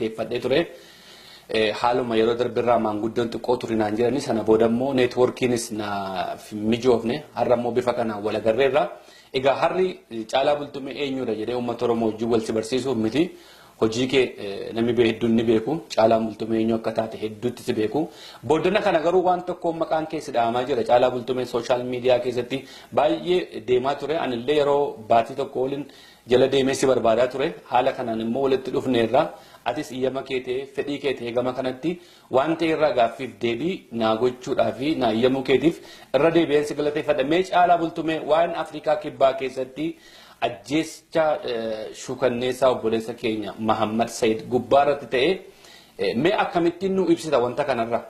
Galateeffadhee ture. Haaluma yeroo darbirraa maanguddoon xiqqoo turinaan jedhani sana booda immoo neetwoorkiinis naaf mijoofne, har'a immoo bifa kanaan wal agarreerra. Egaa har'i Caalaa Bultumee eenyudha jedhee uummata Oromoo wajjin wal si barsiisuuf miti. Hojii kee namni hedduun ni beeku. Caalaan Bultumee eenyu akka taate hedduutti si beeku. Booddana kana garuu waan tokkoon maqaan kee si dhahamaa jira. Caalaa Bultumee sooshaal miidiyaa keessatti baay'ee deemaa ture. Anillee yeroo baatii tokko waliin jala deemee si barbaadaa ture. Haala kanaan immoo walitti dhufneerra. Atis iyyama kee ta'ee, fedhii kee ta'ee, gama kanatti waan ta'e irraa gaaffiif deebii naa gochuudhaa fi naa iyyamuu keetiif irra deebi'een si galateeffadha. Mee Caalaa Bultumee, waan Afrikaa Kibbaa keessatti ajjeecha shukanneessaa obboleessa keenya Mahammad Sayid gubbaa irratti ta'e mee akkamittiin nu ibsita wanta kanarra?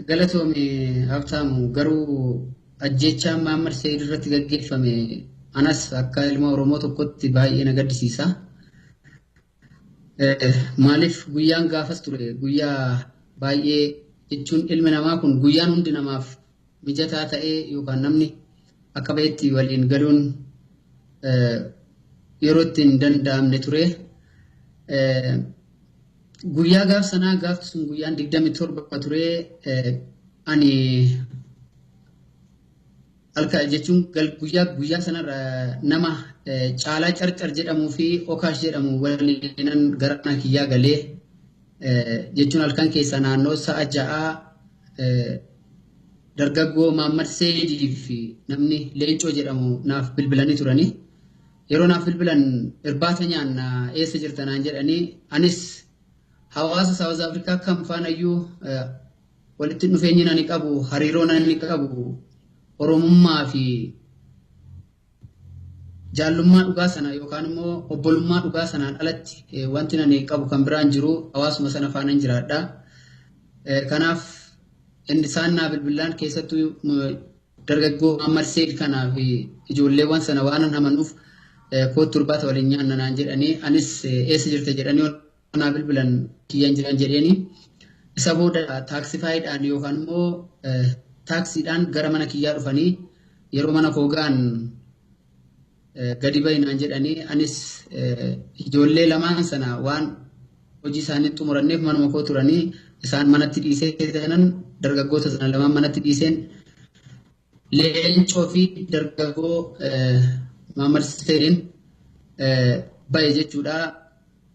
Galatoomi Habtaamu, garuu ajjechaan Mahammad Sayid irratti gaggeeffame anas akka ilma Oromoo tokkotti baay'ee na gaddisiisa. Maaliif, guyyaan gaafas ture guyyaa baay'ee, jechuun ilmi namaa kun guyyaan hundi namaaf mijataa ta'ee yookaan namni akka ba'etti waliin galuun yeroo itti hin danda'amne ture. Guyyaa gaaf sanaa, gaafti sun guyyaan 27 ture. Ani halka, jechuun guyyaa sanarra nama Caalaa Carcar jedhamuu fi Okaash jedhamu waliinan gara mana kiyyaa galee, jechuun halkan keessa naannoo sa'a 6 dargaggoo Maammad Seedii fi namni Leencoo jedhamu naaf bilbilanii turanii. Yeroo naaf bilbilan irbaata nyaanna, eessa jirta naan jedhanii, anis hawaasa South Africa kam faanayyuu walitti dhufeenyi nani qabu, hariiroo nani qabu, Oromummaa fi jaallummaa dhugaa sana yookaan immoo obbolummaa dhugaa sanaan alatti wanti nani qabu kan biraan jiru, hawaasuma sana faanan jiraadha. Kanaaf inni isaan naa bilbilaan keessattuu dargaggoo Muhammad Seed kanaa fi ijoolleewwan sana waan amanuuf, koottu irbaata waliin nyaanna naan jedhanii, anis eessa jirta jedhanii naa bilbilan, kiyyan jiran jedheeni. Isa booda taaksifaayiidhaan yookaan immoo taaksiidhaan gara mana kiyyaa dhufanii, yeroo mana koo ga'an gadi bahi naan jedhanii, anis ijoollee lamaan sana waan hojii isaanii xumuranneef manuma koo turanii, isaan manatti dhiisee sanan, dargaggoota sana lamaan manatti dhiiseen, Leencoo fi dargaggoo Maamad Seediin bahe jechuudha.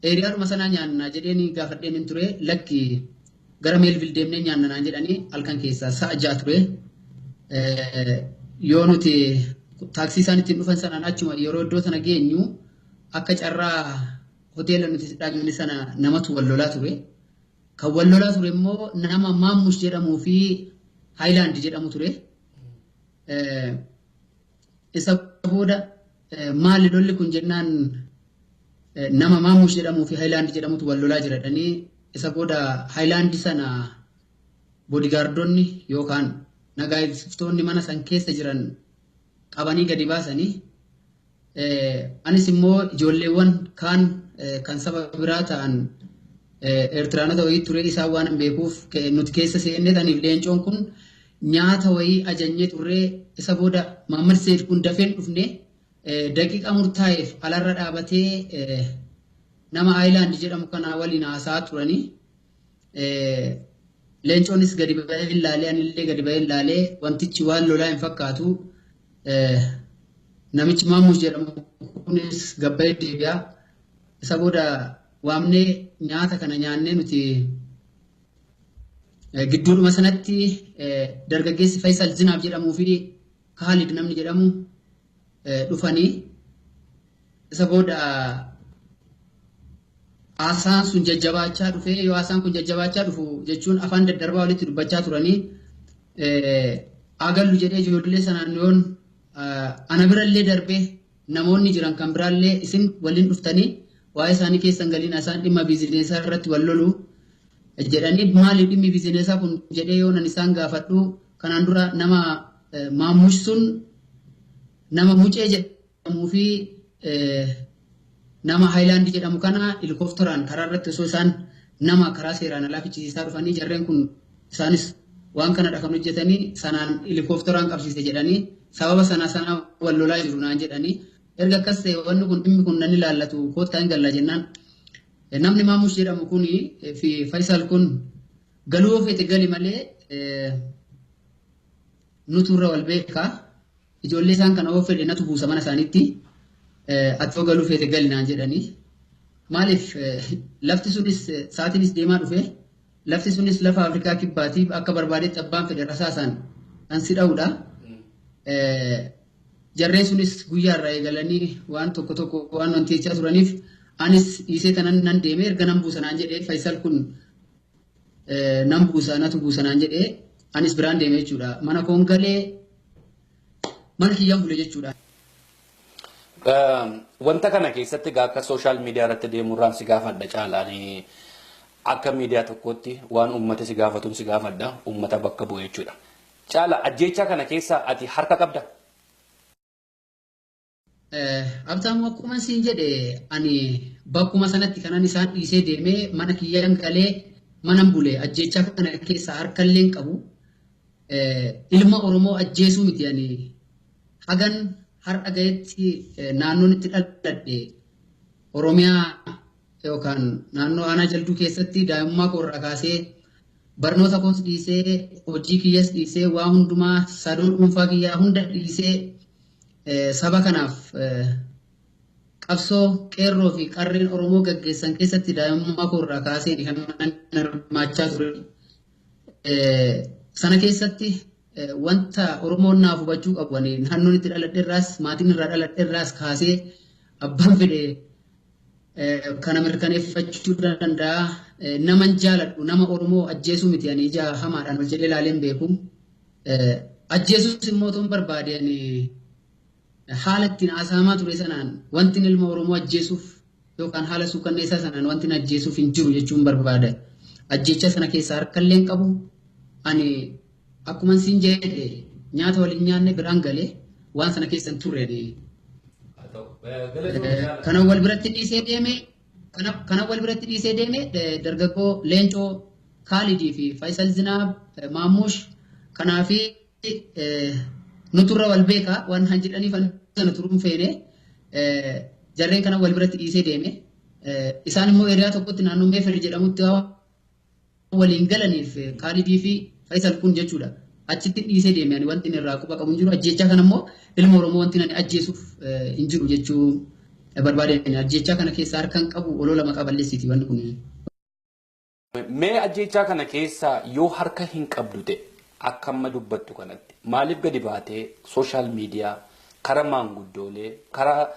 Eeriyaadhuma sanaa nyaanna jedheen gaafadheen hin ture, lakki gara Meelvil deemnee nyaanna naan jedhanii, halkan keessaa sa'a 6 ture. Yoo nuti taaksii isaan ittiin dhufan sanaan achuma yeroo iddoo sana geenyu, akka carraa hoteela nuti dhaqne sana namatu wal lolaa ture. Kan wal lolaa ture immoo nama Maammush jedhamuu fi Haayilaand jedhamu ture. Isa booda maali lolli kun jennaan, nama Maammush jedhamuu fi Haayilaand jedhamutu wal lolaa jira jedhanii, isa booda Haayilaand sana boodigaardonni yookaan nagaa eegsiftoonni mana san keessa jiran qabanii gadi baasanii, anis immoo ijoolleewwan kaan kan saba biraa ta'an Eertiraanota wayii ture, isaan waan hin beekuuf nuti keessa seennee taniif Leencoon kun nyaata wayii ajajnee turree, isa booda Maammad Seed kun dafeen dhufne, daqiiqaa murtaa'eef alarra dhaabatee nama Aayilaand jedhamu kana waliin haasa'aa turanii. Leencoonis gadi ba'ee ilaalee, anillee gadi ba'ee ilaalee, wantichi waan lolaa hin fakkaatu. Namichi Maammush jedhamu kunis gabbayee deebi'a. Isa booda waamnee nyaata kana nyaannee, nuti gidduudhuma sanatti dargaggeessi Faisal Zinaab jedhamuu fi Kaalid namni jedhamu dhufanii, isa booda haasaan sun jajjabaachaa dhufee, yoo haasaan kun jajjabaachaa dhufu, jechuun afaan daddarbaa walitti dubbachaa turanii, agallu jedhee ijoollee sanaan yoon ana birallee darbee namoonni jiran kan biraallee isin waliin dhuftanii waa'ee isaanii keessan galiin, isaan dhimma biizineesaa irratti wal lolu jedhanii, maali dhimmi biizineesaa kun jedhee yoo nan isaan gaafadhu, kanaan dura nama Maammush sun nama Mucee jedhamuu fi nama Haayilaand jedhamu kana helikoophteraan karaa irratti osoo isaan nama karaa seeraan alaa fichisiisaa dhufanii, jarreen kun isaanis waan kanadha kan hojjetanii, sanaan helikoophteraan qabsiise jedhanii, sababa sana sana wal lolaa jiru naan jedhanii, erga akkas ta'e wanni kun dhimmi kun nan ilaallatu, koottaa hin galla jennaan. Namni Maamush jedhamu kun fi Faisal kun galuu feete gali malee nutu irra wal beekaa. Ijoollee isaan kana yoo fedhe natu buusa mana isaaniitti. Ati yoo galuu feete gali naan jedhanii. Maaliif lafti sunis sa'aatiinis deemaa dhufe, lafti sunis lafa Afrikaa Kibbaatiif akka barbaadetti abbaan fedhe rasaasaan kan si dha'udha. Jarreen sunis guyyaa irraa eegalanii waan tokko tokko waan wanti jechaa turaniif anis dhiisee tanan nan deeme. Erga nan buusa naan jedhee Faisal kun, nan buusa, natu buusa naan jedhee, anis biraan deeme jechuudha. Mana koon galee, mana kiyyaan bule jechuudha. Wanta kana keessatti egaa akka social media irratti deemuurraan si gaafadha caalaan, akka miidiyaa tokkootti waan uummata si gaafatuun si gaafadha, uummata bakka bu'e jechuudha. Caala, ajjeechaa kana keessa ati harka qabda? Abtaamu, akkuma siin jedhe, ani bakkuma sanatti kanan isaan dhiisee deemee mana kiyyaan galee manan bule. Ajjeechaa kana keessa harkallee hin qabu. Ilma Oromoo ajjeesuu miti, ani hagan har'a gahetti naannoon itti dhaladhe Oromiyaa yookaan naannoo aanaa Jalduu keessatti daa'imummaa koo irraa kaasee barnoota koos dhiisee, hojii kiyyas dhiisee, waa hundumaa saduu dhuunfaa kiyyaa hunda dhiisee saba kanaaf qabsoo qeerroo fi qarreen Oromoo gaggeessan keessatti daa'imummaa koo irraa kaasee kan hirmaachaa ture. Sana keessatti wanta Oromoon naaf hubachuu qabu, ani naannoon itti dhaladhe irraas, maatiin irraa dhaladhe irraas kaasee abbaan fedhe kana mirkaneeffachuu danda'a. Naman jaaladhu, nama Oromoo ajjeesuu miti, ani ija hamaadhaan ol jedhee ilaalee hin beeku. Ajjeesuus immoo otoo hin barbaade, ani haala ittiin haasa'amaa ture sanaan wanti ilma Oromoo ajjeesuuf yookaan haala suukanneessaa sanaan wanti ajjeesuuf hin jiru jechuun barbaada. Ajjeecha sana keessaa harkallee hin qabu. Ani akkuma siin jedhe nyaata waliin nyaanne biraan galee waan sana keessa hin turre. Kana wal biratti dhiisee deeme, kana wal biratti dhiisee deeme, dargaggoo Leencoo Kaalidii fi Faisal Zinaab Maamush kanaa fi nuturra wal beeka waan han jedhaniif sana turuun feene, jarreen kana wal biratti dhiisee deeme. Isaan immoo area tokkotti naannoo Meefer jedhamutti waliin galaniif Kaalidii fi Faisal kun jechuudha. Achitti dhiisee deeme, ani wanti inni irraa quba qabu hin jiru. Ajjechaa kana immoo ilma Oromoo wanti ani ajjeesuuf hin jiru jechuu barbaade. Ajjechaa kana keessaa harka hin qabu, olola maqaa balleessiiti wanni kun. Mee ajjechaa kana keessa yoo harka hin qabdu ta'e, akka amma dubbattu kanatti maaliif gadi baatee social media karaa maanguddoolee karaa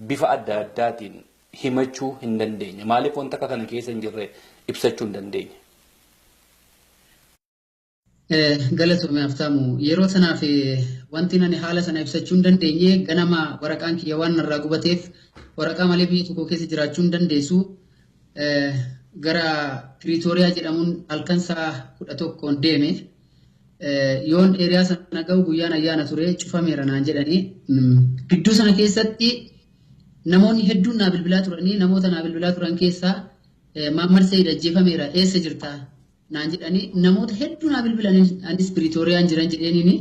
bifa adda addaatiin himachuu hin dandeenye? Maaliif wanta akka kana keessa hin jirre ibsachuu hin dandeenye? Galatoome Haftaamu. Yeroo sanaaf wanti ani haala sana ibsachuu hin dandeenye, ganama waraqaan kiyya waan narraa gubateef, waraqaa malee biyya tokko keessa jiraachuu hin dandeessu. Gara Piriitooriyaa jedhamuun halkan sa'a 11n deeme. Yoon area sana ga'u guyyaan ayyaana ture, cufameera naan jedhanii. Gidduu sana keessatti namoonni hedduun naa bilbilaa turanii, namoota naa bilbilaa turan keessaa "Maammar Sayid ajjeefameera, eessa jirta?" naan jedhanii namoota hedduu naa bilbilan. Anis Piriitooriyaan jiran jedheeniini.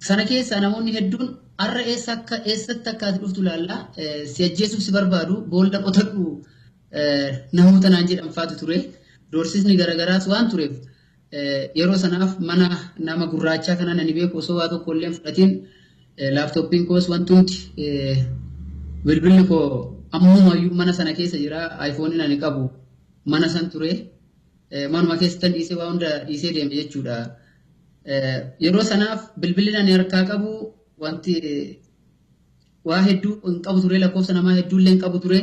Sana keessaa namoonni hedduun "Har'a eessa akka eessatti akka ati dhuftu ilaalla, si ajjeesuuf si barbaadu, boolla qotadhu" namoota naan jedhan faatu ture. Doorsisni garagaraas waan tureef yeroo sanaaf mana nama gurraachaa kana nani beeku osoo waa tokko illee fudhatiin, laptopiin koos wantumti bilbilli koo ammumayyuu mana sana keessa jira. iPhoneiin ani qabu mana san ture. Manuma keessatti dhiisee waa hunda dhiisee deeme jechuudha. Yeroo sanaaf bilbilli ani harkaa qabu wanti waa hedduu hin qabu ture, lakkoofsa namaa hedduu illee hin qabu ture.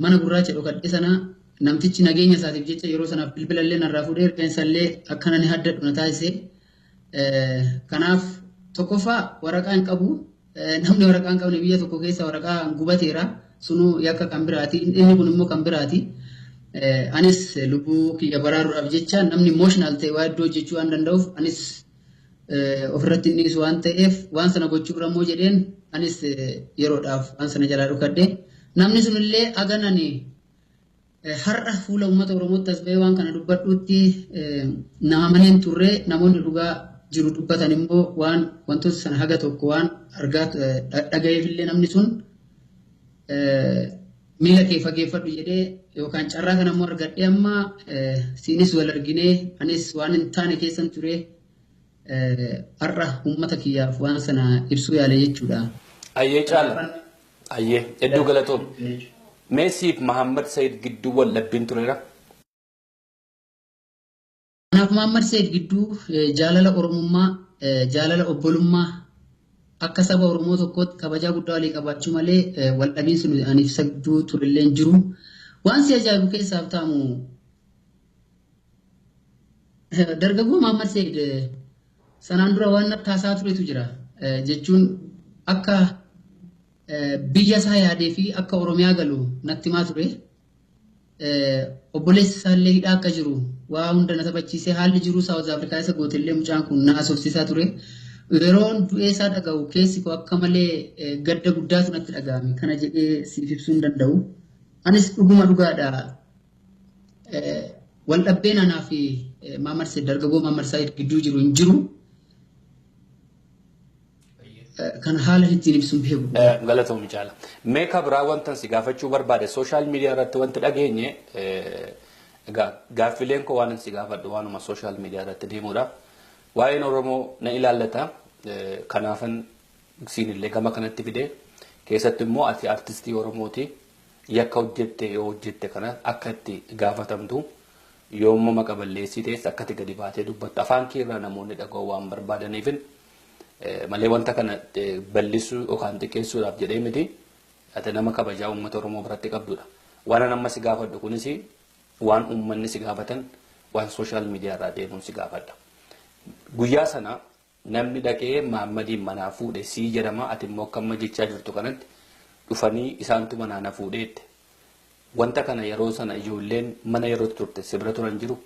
Mana gurraacha dhokadhe sana namtichi nageenya isaatiif jecha yeroo sanaaf bilbila illee narraa fuudhee rifeensa illee akka nani haddadhu na taasise. Kanaaf tokkoffaa waraqaa hin qabu. Namni waraqaa hin qabne biyya tokko keessa waraqaa gubateera. Sunuu yakka kan biraati. Inni kun immoo kan biraati. Anis lubbuu kiyya baraaruudhaaf jecha, namni emotional ta'e waa iddoo hojjechuu waan danda'uuf, anis ofirratti hin dhiisu waan ta'eef, waan sana gochuurra immoo jedheen anis yeroodhaaf waan sana jalaa dhokadhe. Namni sunillee hagan ani har'a fuula uummata Oromootti as ba'ee waan kana dubbadhuutti nama maneen turre. Namoonni dhugaa jiru dubbatan immoo waan wantoota sana haga tokko waan argaa dhagayeefillee namni sun Miila kee fageeffadhu jedhee yookaan carraa kana immoo argadhee amma siinis wal arginee anis waan hin taane keessan ture har'a uummata kiyyaaf waan sana ibsuu yaale jechuudha. Ayyee Caala. Ayyee hedduu galatoom. Meesiif Mahammad Said gidduu wal dhabbiin tureera. Kanaaf Mahammad Said gidduu jaalala Oromummaa, jaalala obbolummaa akka saba Oromoo tokkootti kabajaa guddaa walii qabaachuu malee wal dhabiinsi nuti aniif isa gidduu turellee hin jiru. Waan si ajaa'ibu keessaaf ta'amu dargaggoo Mahammad Said sanaan dura waan natti haasaa turetu jira. Jechuun akka biyya isaa yaadee fi akka Oromiyaa galu natti himaa ture. Obboleessi isaallee hidhaa akka jiru waa hunda na taphachiisee haalli jiruu Saawuz Afrikaa isa gootellee mucaan kun na haasofsiisaa ture. Yeroon du'ee isaa dhaga'u keessi koo akka malee gadda guddaatu natti dhaga'ame. Kana jedhee siif ibsuu hin danda'u. Anis dhuguma dhugaadha. Wal dhabbeen anaa fi Mahammad Said dargaggoo Mahammad Said gidduu jiru hin jiru. Kan haala ittiin ibsuun beeku. Galatoomi Caala. Mee kabraa wanta si gaafachuu barbaade social media irratti wanti dhageenye egaa gaaffileen koo waan si gaafadhu waanuma social media irratti deemudha. Waa'een Oromoo na ilaallata. Kanaafan siinillee gama kanatti fide. Keessattuu immoo ati artistii Oromooti. Yakka hojjette yoo hojjette kana akka itti gaafatamtu yoo immoo maqa balleessitees akka itti gadi baatee dubbattu afaan kee irraa namoonni dhaga'uu waan barbaadaniifin malee wanta kana bal'isuu yookaan xiqqeessuudhaaf jedhee miti ati nama kabajaa uummata Oromoo biratti qabdudha. Waan an amma si gaafadhu kunis waan uummanni si gaafatan waan social media irraa deemuun si gaafadha. Guyyaa sana namni dhaqee Mahaammadiin manaa fuudhe sii jedhama ati immoo akka amma jechaa jirtu kanatti dhufanii isaantu manaa na fuudheette. Wanta kana yeroo sana ijoolleen mana yeroo turte si bira turan jiru.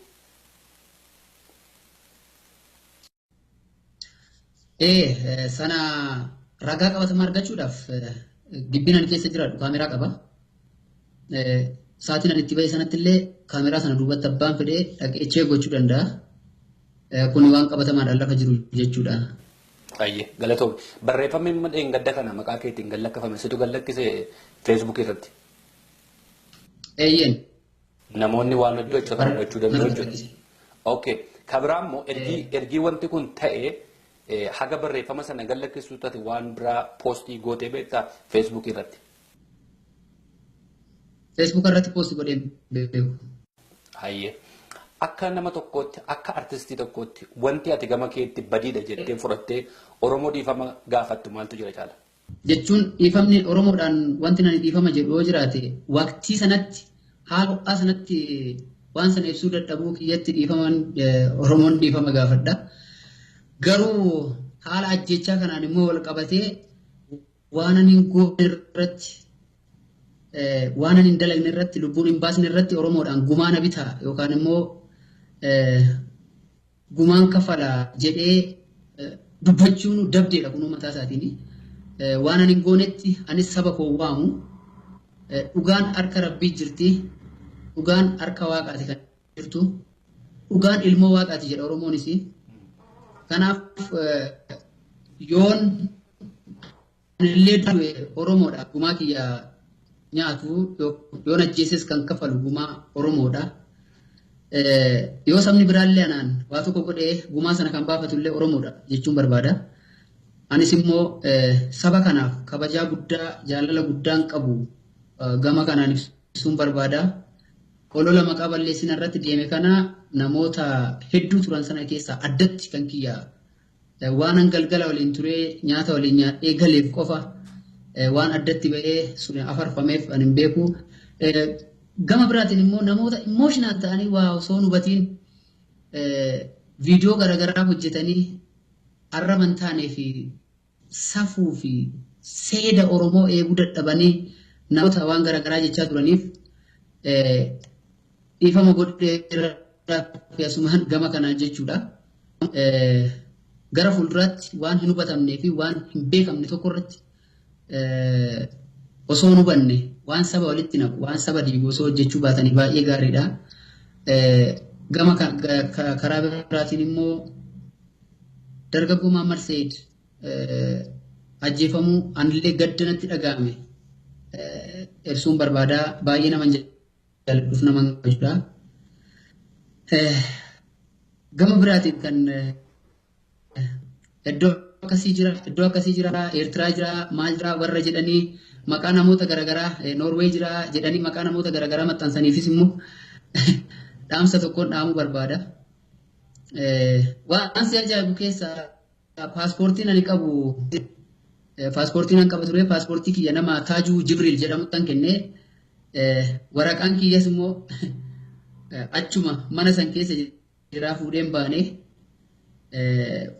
Sana ragaa qabatamaa argachuudhaaf gibbiin ani keessa jiraadhu kaameraa qaba. Sa'aatiin ani itti ba'e sanatti illee kaameraa sana duubatti abbaan fedhee dhaqee check gochuu danda'a. Kuni waan qabatamaadhaan lafa jiru jechuudha. Ayyee galatoomi. Barreeffamni immoo dheengadda kana maqaa keetiin gad lakkifame situ gad lakkise Feesbuukii irratti. Eeyyeen. Namoonni waan hedduu achirraa argachuu danda'u jechuudha. Okay. Ka biraa immoo ergii wanti kun ta'e haga barreeffama sana gad lakkisuu taate waan biraa poostii gootee beektaa Feesbuukii irratti. Facebook irratti poostii godheen beeku. Hayyee. Akka nama tokkootti, akka artistii tokkootti wanti ati gama keetti badiidha jettee fudhattee Oromoo dhiifama gaafattu maaltu jira Caala? Jechuun dhiifamni Oromoodhaan wanti nani dhiifama jedhu yoo jiraate waqtii sanatti haala ho'aa sanatti waan sana ibsuu dadhabuu kiyyatti dhiifaman Oromoon dhiifama gaafadha. Garuu haala ajjechaa kanaan immoo wal qabatee waan ani hin goone irratti waan ani hin dalagne irratti lubbuun hin baasne irratti Oromoodhaan gumaa na bitaa yookaan immoo gumaan kafala jedhee dubbachuun dabdeedha kunuu mataa isaatiin. Waan ani hin goonetti anis saba koo waamu. Dhugaan harka Rabbii jirti. Dhugaan harka Waaqaati kan jirtu. Dhugaan ilmoo Waaqaati jedha Oromoonis. Kanaaf yoon anillee du'e Oromoodha gumaa kiyya nyaatu yoon ajjeeses kan kafalu gumaa Oromoodha. Yoo sabni biraallee anaan waa tokko godhee gumaa sana kan baafatullee Oromoodha jechuun barbaada. Anis immoo saba kanaaf kabajaa guddaa jaalala guddaan qabu gama kanaan ibsuun barbaada. Olola maqaa balleessina irratti deeme kana namoota hedduu turan sana keessaa addatti kan kiyya waan an galgala waliin turee nyaata waliin nyaadhee galeef qofa waan addatti ba'ee sun afarfameef ani hin beeku. Gama biraatiin immoo namoota emotional ta'anii waa osoo hin hubatiin viidiyoo garaagaraa hojjetanii arraba hin taanee fi safuu fi seeda Oromoo eeguu dadhabanii namoota waan garaagaraa jechaa turaniif dhiifama godheera asumaan gama kanaan jechuudha. Gara fuulduraatti waan hin hubatamnee fi waan hin beekamne tokko irratti osoo hin hubanne waan saba walitti naqu waan saba diigu osoo hojjechuu baatanii baay'ee gaariidha. Gama karaa biraatiin immoo dargaggoo Mahammad Said ajjeefamuu anillee gadda natti dhaga'ame. Ibsuun barbaada. Baay'ee nama jaalladhuuf nama kabajudha. Gama biraatiin kan iddoo akkasii jira, iddoo akkasii jira, Eertiraa jira, maal jira warra jedhanii maqaa namoota garaagaraa, Noorwee jira jedhanii maqaa namoota garaagaraa maxxansaniifis immoo dhaamsa tokkoon dhaamuu barbaada. Waan si ajaa'ibu keessaa paaspoortiin ani qabu, paaspoortiin ani qaba ture, paaspoortii kiyya nama Taajuu Jibriil jedhamutti kan kennee, waraqaan kiyyas immoo achuma mana san keessa jira, fuudheen baanee.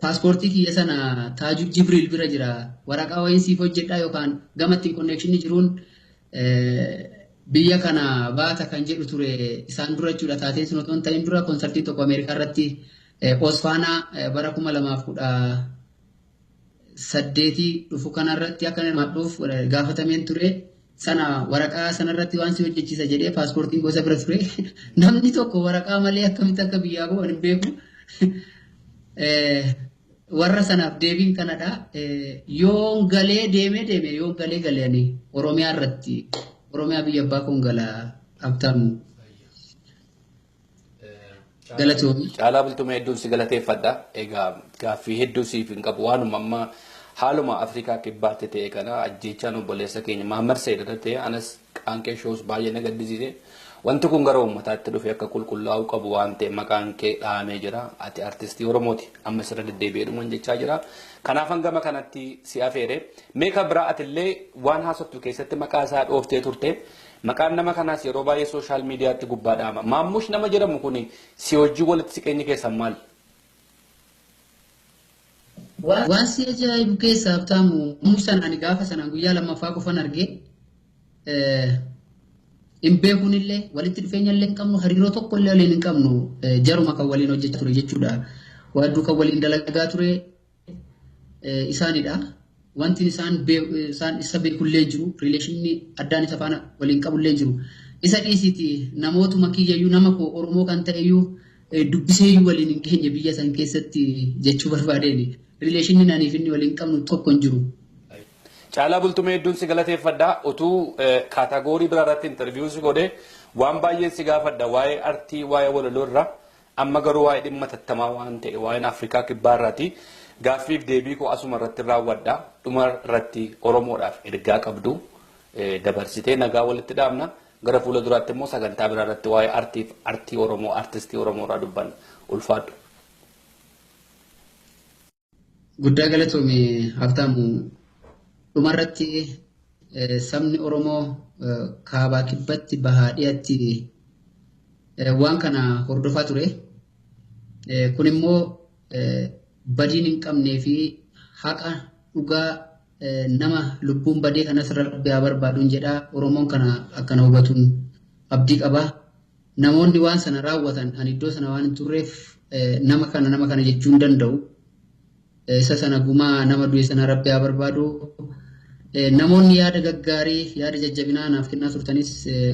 Paaspoortii kiyya sana Taajuu Jibriil bira jira. Waraqaa wayii siif hojjedhaa yookaan gama ittiin connection jiruun biyya kana baata kan jedhu ture isaan dura jechuudha. Taateen sun otoo hin ta'in dura konsartii tokko Ameerikaa irratti Osfaanaa bara 2018 dhufu kanarratti akka hirmaadhuuf gaafatameen ture. Sana waraqaa sanarratti waan si hojjechiisa jedhee paaspoortiin gosa bira ture. Namni tokko waraqaa malee akkamitti akka biyyaa bahu hin beeku. Warra sanaaf deebiin kanadha. Yoon galee deemee deeme, yoon galee galee ani Oromiyaa irratti, Oromiyaa biyya abbaa koon gala, Habtaamu. Galatoomi. Caalaa Bultumee, hedduun si galateeffadha. Egaa gaaffii hedduu siif hin qabu. Waanuma amma haaluma Afrikaa Kibbaatti ta'e kana, ajjeechaan obboleessa keenya Mahammad Sayyid irratti ta'e, anas Qaanqee Shows baay'ee na gaddisiise. Wanti kun gara uummataatti dhufe akka qulqullaa'uu qabu waan ta'e maqaan kee dhahamee jira. Ati artistii Oromooti. Amma sirra deddeebi'ee dhuman jechaa jira. Kanaaf hangama kanatti si afeere. Mee kan biraa, atillee waan haasoftu keessatti maqaa isaa dhooftee turte. Maqaan nama kanaas yeroo baay'ee social mediatti gubbaa dhahama. Maammush nama jedhamu kun si hojii walitti siqeenyi keessan maali? Waan si ajaa'ibu keessaa, Habtaamu, Maammush ani gaafa sanaan guyyaa lammaffaa qofan argee hin beekuun illee, walitti dhufeenya illee hin qabnu, hariiroo tokko illee waliin hin qabnu, jaruma kan waliin hojjechaa ture jechuudha. Wadduu kan waliin dalagaa ture isaanidha. Wanti isaan isaan isa beekullee jiru, relationni addaan isa faana waliin qabullee jiru. Isa dhiisiti, namootuma kiyyayyuu, nama koo Oromoo kan ta'eyyuu dubbiseeyyuu waliin hin geenye biyya san keessatti jechuu barbaadeen. Relationni aniif inni waliin qabnu tokko hin jiru. Caalaa Bultumee, hedduun si galateeffadha. Utuu category biraa irratti interview si godhee waan baay'een si gaafadha. Waa'ee artii, waa'ee walaloo irraa. Amma garuu waa'ee dhimma tattamaa waan ta'e, waa'een Afrikaa Kibbaa irraati. Gaaffiif deebii koo asuma irratti raawwadha. Dhuma irratti Oromoodhaaf ergaa qabdu dabarsitee nagaa walitti dhaabna. Gara fuula duraatti immoo sagantaa biraa irratti waa'ee artiif artii Oromoo, artistii Oromoo irraa dubbanna. Ulfaadhu. Guddaa galatoomi, Habtaamu. Dhumarratti sabni Oromoo kaabaa kibbatti, bahaa dhiyatti waan kana hordofaa ture. Kun immoo badiin hin qabnee fi haqa dhugaa nama lubbuun badee kanas Rabbi haa barbaaduun jedha. Oromoon kana akkana hubatuun abdii qaba. Namoonni waan sana raawwatan, ani iddoo sana waan hin turreef nama kana nama kana jechuu hin danda'u. Isa sana gumaa nama du'e sana Rabbi haa barbaadu. Namoonni yaada gaggaarii, yaada jajjabinaa naaf kennaa turtanis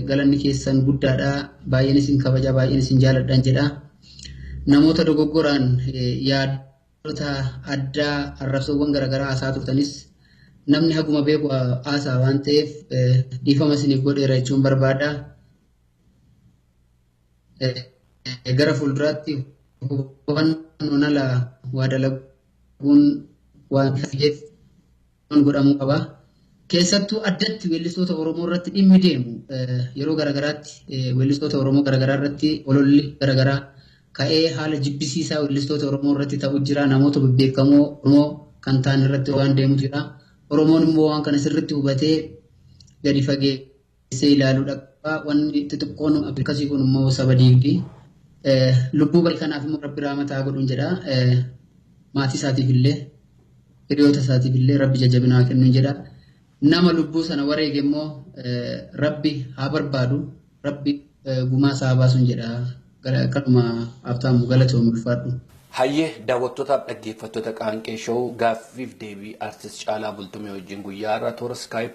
galanni keessan guddaadha. Baay'een isin kabaja, baay'een isin jaaladhan jedha. Namoota dogoggoraan yaadota addaa, arrabsoowwan garaagaraa haasaa turtanis, namni haguma beeku haasaa waan ta'eef dhiifama isiniif godheera jechuun barbaada. Gara fuulduraatti hubannoon ala waa dalaguun waan ta'eef godhamuu qaba. Keessattuu addatti weellistoota Oromoo irratti dhimmi deemu, yeroo garaagaraatti weellistoota Oromoo garaagaraa irratti ololli garaagaraa ka'ee haala jibbisiisaa weellistoota Oromoo irratti ta'u jira. Namoota bebbeekamoo Oromoo kan ta'an irratti waan deemu jira. Oromoon immoo waan kana sirriitti hubatee gadi fageessee ilaaluudha qaba. Wanni xixiqqoon akkasii kun immoo saba diigdi. Lubbuu bari kanaaf immoo Rabbi rahmataa godhuun jedha. Maatii isaatiif illee, hiriyoota isaatiif illee Rabbi jajjabinaa kennuun jedha. Nama lubbuu sana wareege immoo Rabbi haa barbaadu, Rabbi gumaa isaa haa baasuun jedha. Kanuma, Habtaamu, galatoomi, ulfaadhu. Hayyee, daawwattootaaf dhaggeeffattoota Qaanqee Show, gaaffiif deebii artist Caalaa Bultumee wajjin guyyaa har'aa toora Skype